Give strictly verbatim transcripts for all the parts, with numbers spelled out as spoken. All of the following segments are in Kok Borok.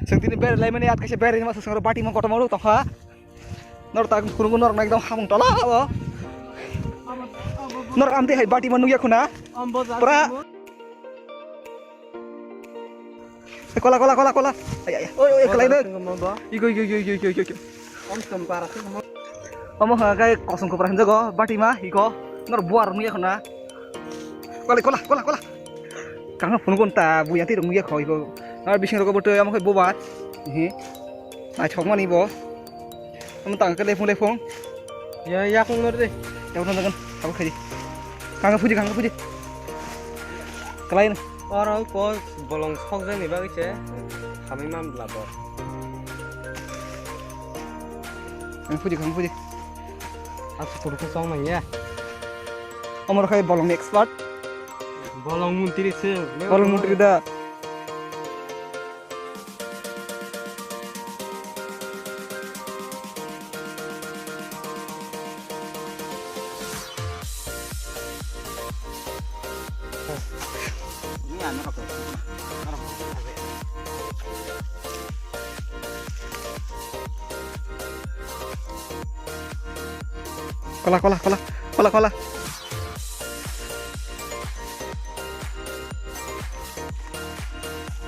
Chwng tini berai laimani, at kaisa berai ma swswng ro bati ma kotorma ro tongkha. Nor tak phunukgo norok ekdom hamung tola o. Nor amtwi hai bati ma nukya khuna. Pra. Kola, kola, kola, kola. Ay, ay, ay. Oi, oi, oi, kalai dek. Igo, igo, igo. Omo ha kai kosong kopra hinjago bati ma igo. Nor buar nukya khuna. Kola, kola, kola, kola. Kanga phunukgo ta buya ti rung ya khoi go. Ar bising rogo botoi amo khai bobat. He. Naithok mani bo. Amo tang ke lephung lephung. Ya, ya kung nor de. Ya kung nor de. Abo khai di. Kanga phuji, kanga phuji. Kalai na. Oro ko bolong sok jani bagwi se. Hamai mam labo. Kanga phuji, kanga phuji. Aku kudu ko song nang ya. Omor khai bolong expert. Bolong muntri se. Bolong muntri da. Kola, kola, kola, kola, kola.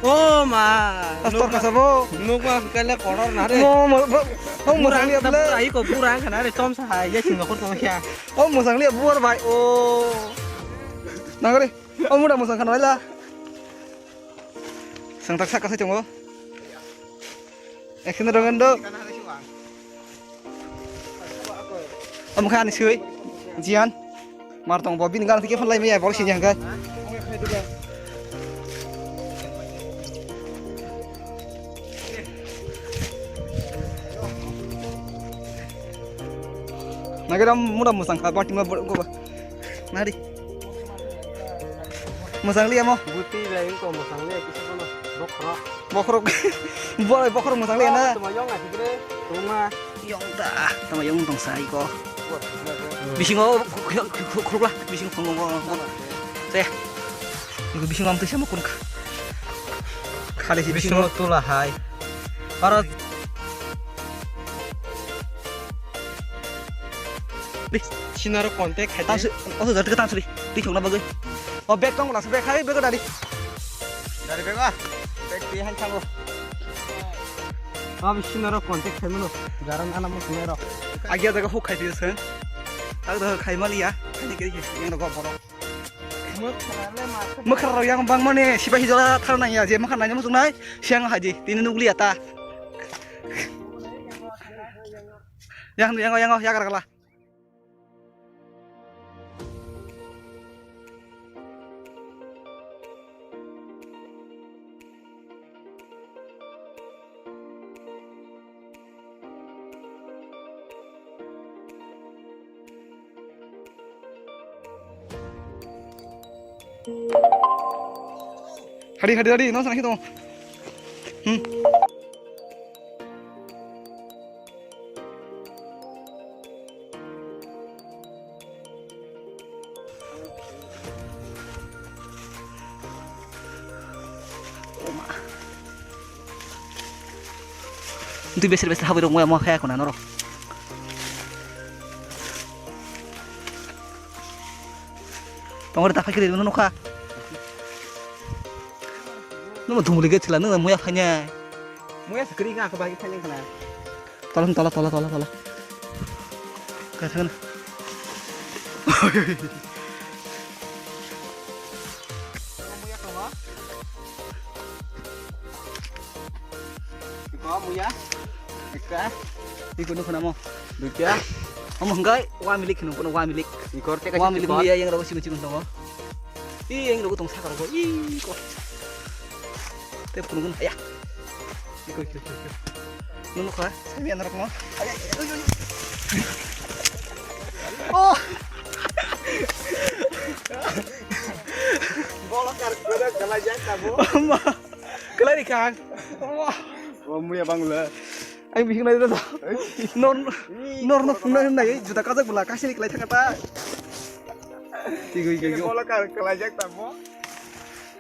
O ma. Astor kasa bo. Nukma kele koror na re. Mo, mo, mo, mo, mo, Burang sangli ta able. Burai ko burang kana re chom sa hai ya sing ko to ya. O mo sangli buar bai o. Nang re. O muda mo sang kana la. Sang tak sak kasa chongo. Action dong endo. Omo kha ani sui. Jian. Mar tong bo bini gan thike phal lai maya bol sini hangka. Nagera muda musang kha bati ma bo go ba. Nari. Musang liya mo. Buti lain ko musang liya kisa kono. Bokhorok. Bokhorok. Boy bokhorok musang liya na. Tuma yong asikre. Tuma. Yong ta. Tama yong tong sai ko. Bisingo khurukla. Bisingo khurukla. Te. Iku bisingo am tisa mo kun kha. Khali si bisingo tula hai. Aro. Di. Sinaro contact khai. Tamsi. Oso jati ka tamsi. Di thongna bagwi. O bag tong la bag khai bag dari. Dari bag ah. Bag di han thango. Abi sinaro contact khai mano. Garan ana mo sinaro. Agia daga huk khai di sen. Tag da khai maliya. Khai di khai yang daga borok. Mwkhra rok yang bang mani sipai hijra thar nang ya je mwkhra nai mo tunai siang haji tini nukliya ta. Yang yang yang yang kala. Hadi hadi hadi no sana kito. Hmm. Twi beser beser habwi rok moya moya khaya khuna norok. Tongori ta phai kiri nukha. Numa dhumuli ge thila numa moya phanya. Moya sakri nga ka bagi phanya khana. Tolong, tolong, tolong, tolong, tolong. Kaisa na. Iko muya. Ika. Iko nukho namo. Duita. Omo hwnkhe wa milik hino, kono wa milik. Iko teka wa milik muya yang rogo simi simi tongo. I yang rogo tong sakar go. I ko. Te phunukun aya. Iko, iko, iko, iko. Nunu kha, sami anak mo. Ay, ay, ay, ay, ay. Oh. Bola kar kuda kala jak tabo. Ama. Kelari kang. Wah. Oh, muya bangla. Ang bising nai da. Nor nor no phungnai hinai juta kajak bula kasini kelai thangata. Tigo tigo. Bola kar kelai jak tamo.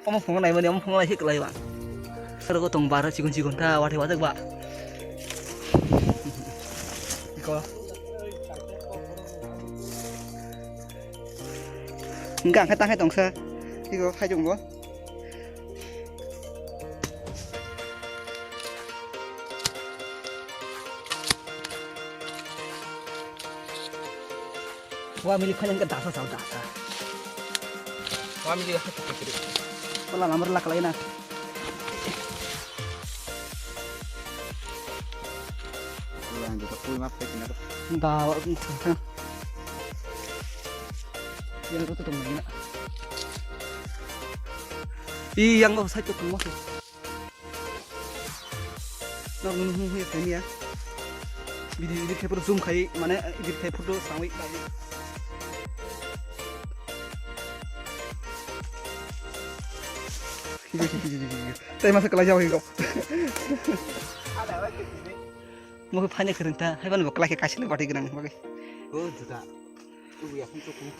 Omo phungnai mani omo phungnai se kelai ba. Rogo tong baro chikon chikon ta, wathe wathak ba. Iko. Hingke ang khe ta khe tongsa. Iko, hai tong bo. Wa mili phai nang dasa sao dasa. Wa mili dasa kiri. Wala lamar lak lai na. Wala ang jota pui map kina. Da wa. Yang ko to tong na. I yang ko sai to tong mo. Nok nung hung hung ya khaini ya. Video edit khai photo zoom khai mane edit khai photo sangwi khai. Video khai video video video. Tai masa kelai jao hiko. Mo khe phaina khwrwng ta hai ban bo kelai khe kaisa le bati gwnang bagwi. O juta. Tubu ya phun tubu.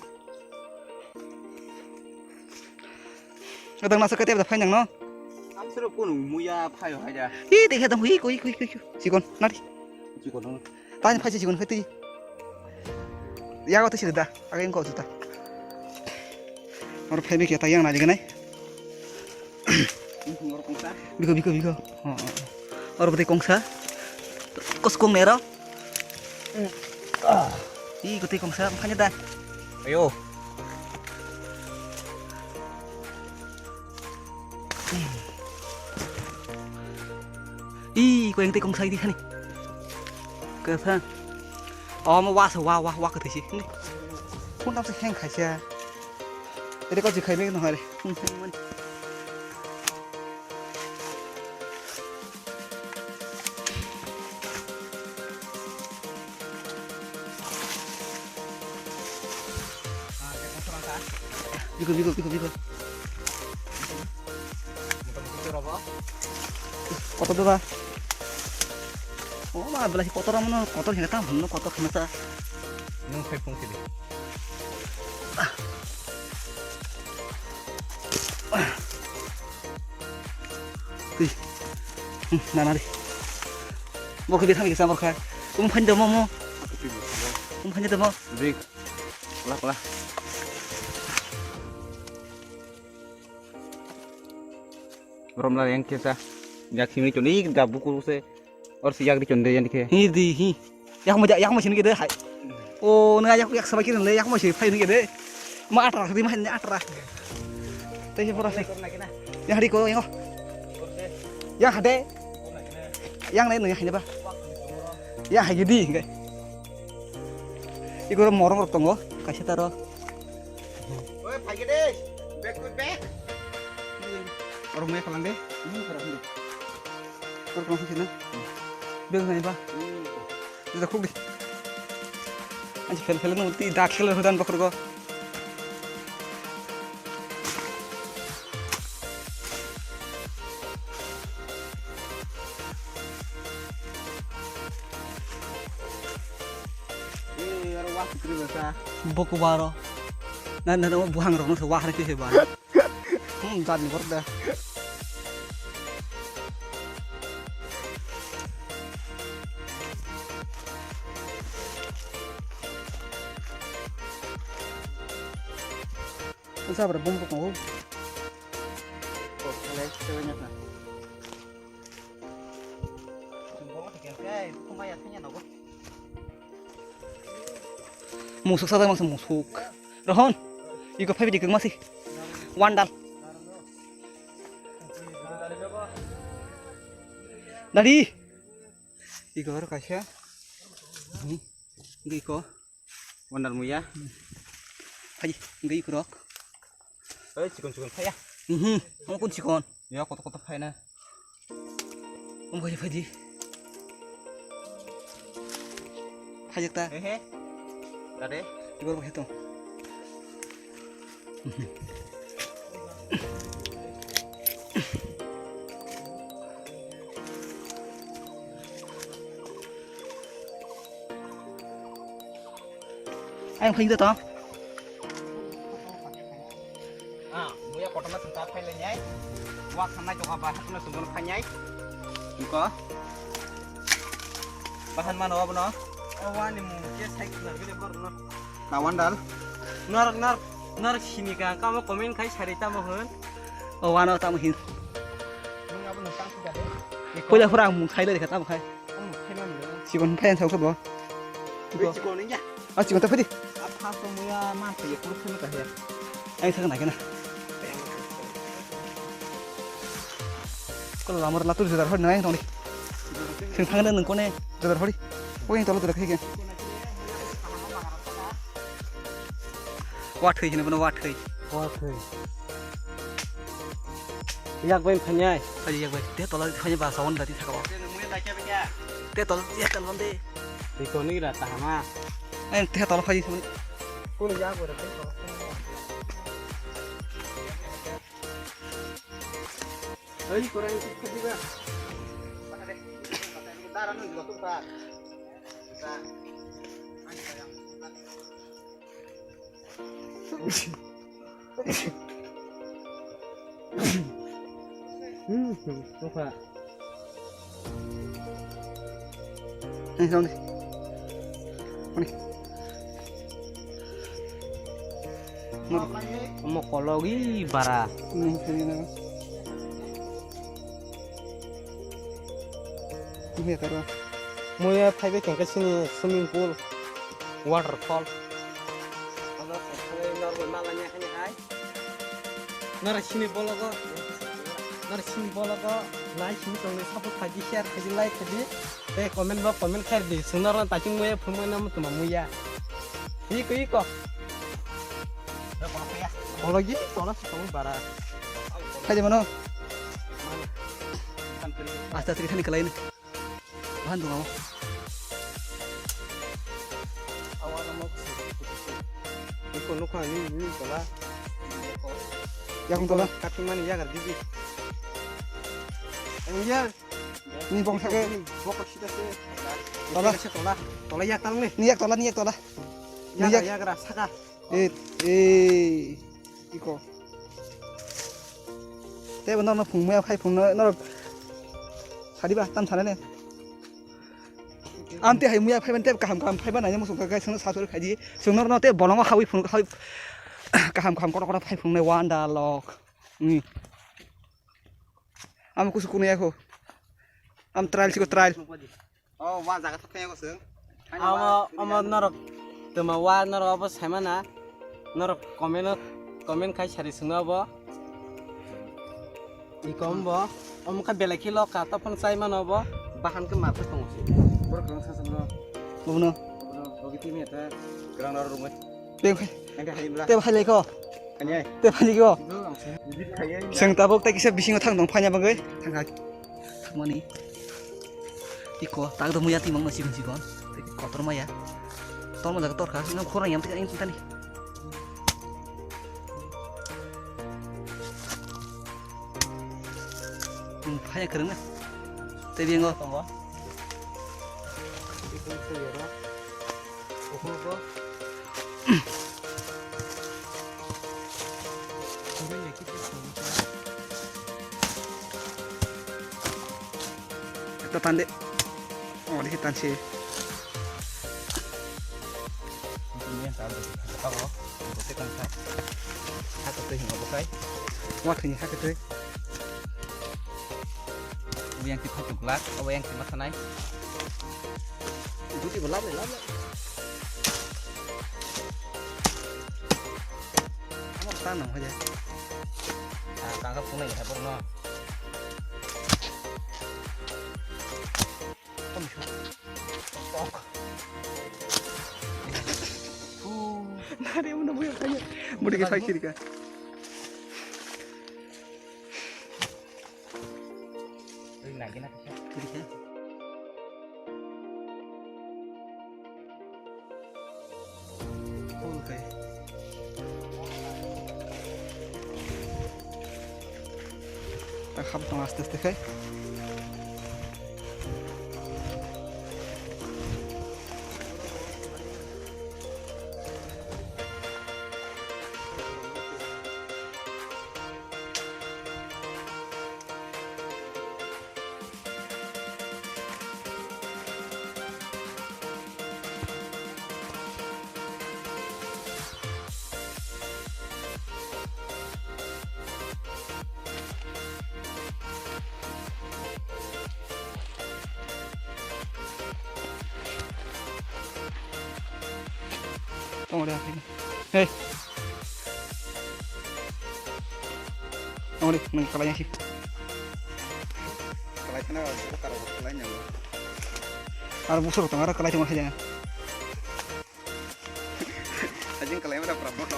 Adang nasa kete da phai nang no. Amsero kono muya phayo haida. Hi dekhe dong hi koi koi koi. Chikon nari. Chikon no. Tani phai chikon khe twi. Yago twi sida. Age ko juta. Or phai bi keta yang nari ganai. Ngor kongsa. Biko biko biko. Oh, oh. Or bete kongsa. Kos kong nero. Ih, kutui kongsa, makanya dah. Ayo. Ih, kau yang tui kongsa ini kan. Kasa. Oh, mau was, wah, wah, wah, kutui sih. Ini. Pun tak sih heng kaisa. Jadi kau jika ini nang hari. Hmm, hmm, hmm. Biko, biko, biko, biko. Kotor doba. Oh, ma, belai kotor amono, kotor hingga tam, hingga kotor hingga ta. Nung phai phung sidi. Tui. Hmm, nana di. Bo khe betham kisa borkha. Um phani domo mo. Um phani domo. Dik. Kala kala. Romla yang kisa. Yak simi choni ga buku se. Or si yak di chonde yan khe. Hi di hi. Yak mo yak mo sini kede hai. O na yak yak sabai kirin le yak mo si phai ni kede. Ma atra di ma atra. Tei pura se. Yang hari ko yang. Yang hade. Yang lain yang hade ba. Yang hai di. Igoro morong rok tongo. Kaisa taro. Oi, phai kede. Back to back. Orang mai kalang de. Ini orang de. Orang kalang sini. Bel nai ba. Jeda khuk di. Ansi fel fel no ti dak fel hudan bakhur go. Eh, aro wah kutri basa. Boku baro. Na na na buhang rok no se wah re ke se ba. Hmm, jani bor da. Sa bro bom ko. Ko kale se nya na. Bom ko ke ke ko ma ya se nya no. Musuk sa da masa musuk. Rohon. Iko phai di keng masi. Wandal. Dadi. Iko aro kaisa. Iko. Wandal muya. Phai di iko rok. Oi chikon chikon phai ya. Mhm. Omo kun chikon. Ya koto koto phai na. Omo kaisa phai di. Phai jak ta. Ehe. Dade. Tibor bo heto. Ayang phai to. Ah, muya kotorma thangka phai lai nai. Wa khanai to ha Bahan no sungkon phanyai. Iko. Bahan mano abono. O wani mung ke sai khna gede borno. Kawan dal. Nar nar nar sini ka kamo comment khai sari tamo hwn. O wano tamo hin. Nung abono tang sida de. Iko. Puila hura mung khai le kha tamo khai. Ang khai man de. Sikon phai ang thok bo. Iko. Sikon ya. Ah, sikon ta phai di. Ah, phaso muya man khai pur phai ta ya. Ang thak na kena. Ko lamar latur jodar hor nang tong di. Sing thang nang kone jodar hori. Ko yang tolo jodar khai gen. Wa thwi hino bono wa thwi. Wa thwi. Yak bai phanyai. Phai yak bai. Te tola phai ba sawon dati thaka. Te tol ya kalon de. Iko ni ra tahama. Ang te tola phai. Ko yak bai ra. Oi, korai khadi ba. Dara no joto ba. Hmm, hmm, tokha. Ni, song ni. Ni. Mo-, mo kologi bara. Mo kologi bara. Muya taro. Muya phaibe kengke sini swimming pool, waterfall. Nara sini bologo, nara sini bologo, nai sini tongni support khaidi, share khaidi, like khaidi, tei comment bo comment khaidi. Swngnarno tachung muya phumui namo tuma muya. Iko iko. Bologi tola sutong bara. Khaidi mano. Asta tri khani kalai ni. Bahan dong amo. Iko nukha ni ni tola. Yakung tola. Kating mani yagar dibi. Iya. Ni bong sake. Bokok sita se. Tola. Tola. Tola yak tang ni. Ni yak tola, ni yak tola. Ni yak. Yagra saka. Eh, eh, iko. Tebo norno phungmaya phai phungno norok sadiba tam sanane. Amte hai muya phaiban tebo kaham kaham phaiban nanya musung kai sungno satori khaidi. Sung norno te bolongo hawi phung hawi kaham kaham kotor kotor phai phungnai wanda lok. Ni. Amo kusu kuno yako. Am trial siko trial. Oh, wa jaga thok kaya ko sung. Amo, amo norok tuma wa norok abo saimana. Norok comment, comment khai sari sungno abo. I kom bo. Omo kha belai khe lo ka to phone chai mano bo. Bahan khe mar khe tongo se. Borok kwrwng sa sa bro. Bono. Bro, ogi timi eta. Kwrwng ro rungwi. Tei khai. Engke hai bla. Tei hai lai ko. Kanya. Tei hai lai ko. Bro, ang se. Bit khai. Seng tabok ta kisa bisingo thang dong phanya bagwi. Thang hai. Thangmani. Iko, tak do muya timang no sikon sikon. Kotor maya. Tolma jaga torka, ngam khorang yam tika yam tani. Hmm, phaya kwrwng na. Tei biyango. Tongo. Iko se yero. Okhongo. Ekta tande. Oh, dikhe tansi. Ini yang tahu, tahu, tahu, tahu, tahu. Hak itu yang apa kai? Wah, ini hak itu. Yang kita tuklak, apa yang kita sanai? Itu di belakang, belakang. Amo tang nang hoja. Ah, kangka phunai ya, borno. Tong shu. Tok. Nari uno buyo kanya. Mudi ke sai sirika. Ring lagi na kisa. Sirika. Phul khai. Tak ham tong aste aste khai. Tong de, hey. Tong de, nang kalai si. Kalai sana, buka rok kalai nang. Ar busur tong, ar kalai tong aja. Ajin kalai mana problem.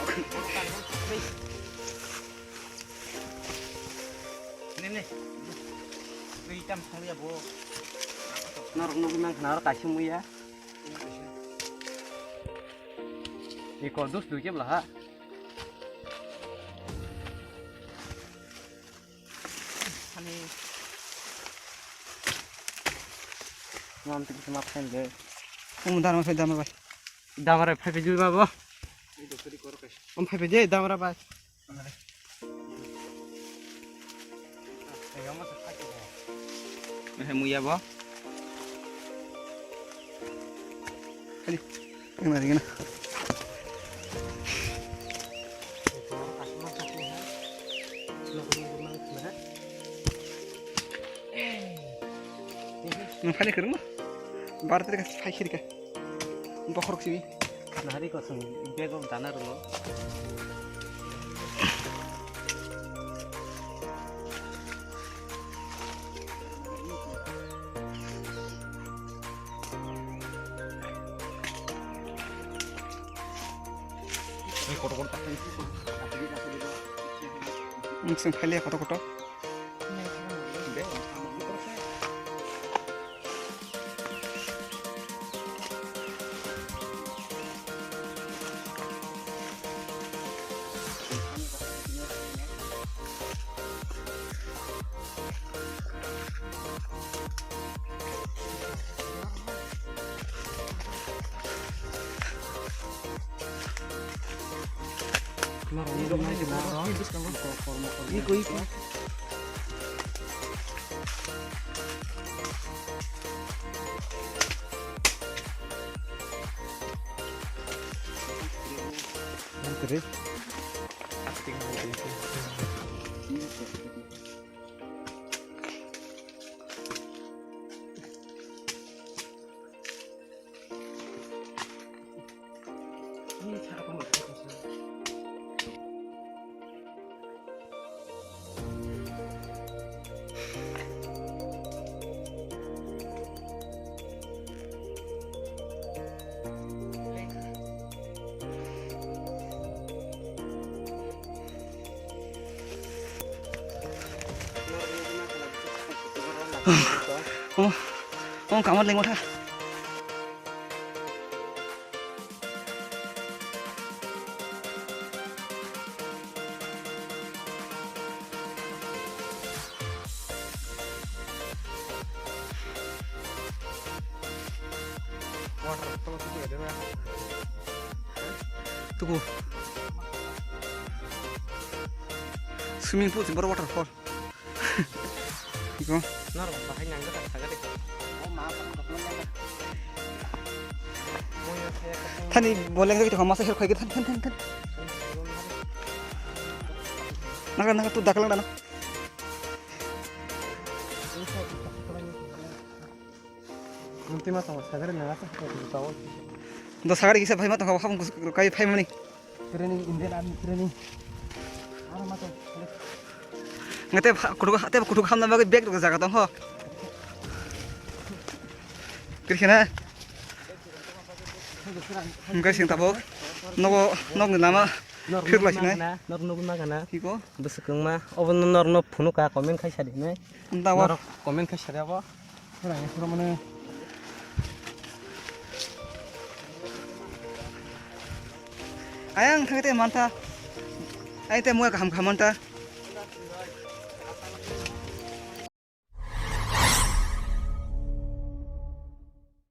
Ne, ne. Ri tam thang ya bo. Norok nugui mankha na, aro kaisa muya. Iko dus dui kebla ha. Hani. Mam tik sama phen de. Um, dan ma phen, dan ma bai. Damra phai phai jui babo. Om phai phai je damra bai. Hai muya bo. Hadi. Kena lagi na. Nang phai kiri ma? Bar tari ka phai kiri ka. Bokhorok simi. Nahari kosong bego dana rwlo. Ang seng phaile kotor kotor. Omo, omo kamar lengma tha. Tuku. Swimming pool se borok waterfall. Iko. Norok bahai nang jaka saga de. Thani boleng jaki thoma masa her khoi thani thani thani thani. Naga naga tu daklang dana. Nunti ma tong sagari nang asa ko tu tawo. Do sagari kisa phai ma tong habang kai phai mani. Training, Indian Army training. Aro ma tong. Ngate kutuk hate kutuk hamna bagwi bag jaga tong ho. Kirkhena. Engkai sing tabuk. Nogo nogni lama. Phirlai sinai. Nor nugui ma gana. Iko. Bwswk wngma. Obo no nor no phunuk ka comment khai sadi hinai. Dawa. Norok comment khai sadi abo. Ayang thangte mantha. Ayang te muya kaham kaham mantha.